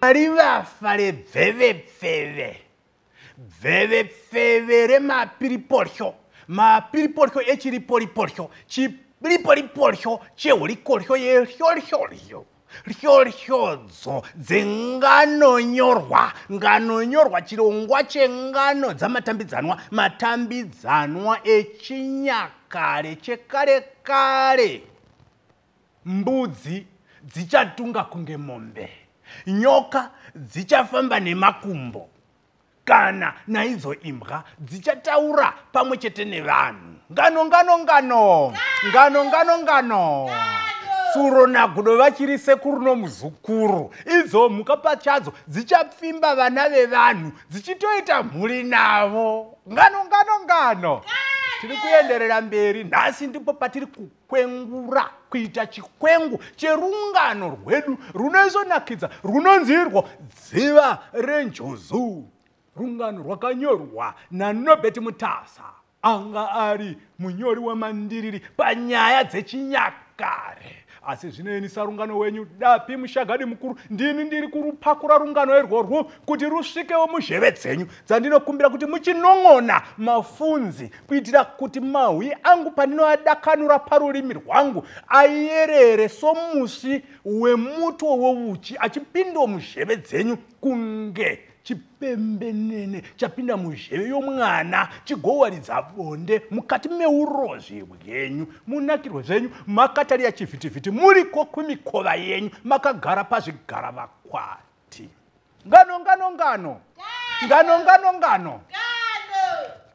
Rivafa rebvevepfeve, bvevepfeve remapiriporyo, mapiriporyo echiriporipotyo, chiriporipotyo chehurikoryo yeryoryoryo, ryoryodzo dzenganonyorwa, nganonyorwa, chirongwa chengano dzamatambidzanwa, matambidzanwa echinyakare chekare kare. Mbudzi dzichatunga kunge mombe, nyoka dzichafamba nemakumbo, kana naidzo imbwa dzichataura pamwe chete nevanhu. Ngano, ngano, ngano, ngano, ngano, ngano. Tsuro nagudo vachiri sekuru nomuzukuru. Idzo mhuka pachadzo dzichapfimba vana vevanhu dzichitoita mhuri navo. Ngano, ngano, ngano. Tiri kuenderera mberi. Nhasi ndipo patiri kukwengura, kuita chikwengu cherungano rwedu runoisonakidza, runonzi irwo Dziva Renjuzu. Rungano rwakanyorwa naNobert Mutasa, anga ari munyori wemandiriri panyaya dzechinyakare. Asi zvino ini sarungano wenyu Dapi Mushagadi mukuru, ndini ndiri kurupakura rungano irworwo kuti rusvikewo muzheve dzenyu, dzandinokumbira kuti muchinon'ona mafunzi, kuitira kuti mahwi angu pandinoadakanura parurimi rwangu ayerere somusi wemuto wouchi achipindawo muzheve dzenyu kunge chipembenene chapinda muzheve yomwana, chigowaridza bonde mukati meurozvi bwenyu. Munakirwe zvenyu makataria chivhitivhiti, muriko kumikova yenyu, makagara pazvigara vakwati. Ngano, ngano, ngano, ngano, ngano, ngano.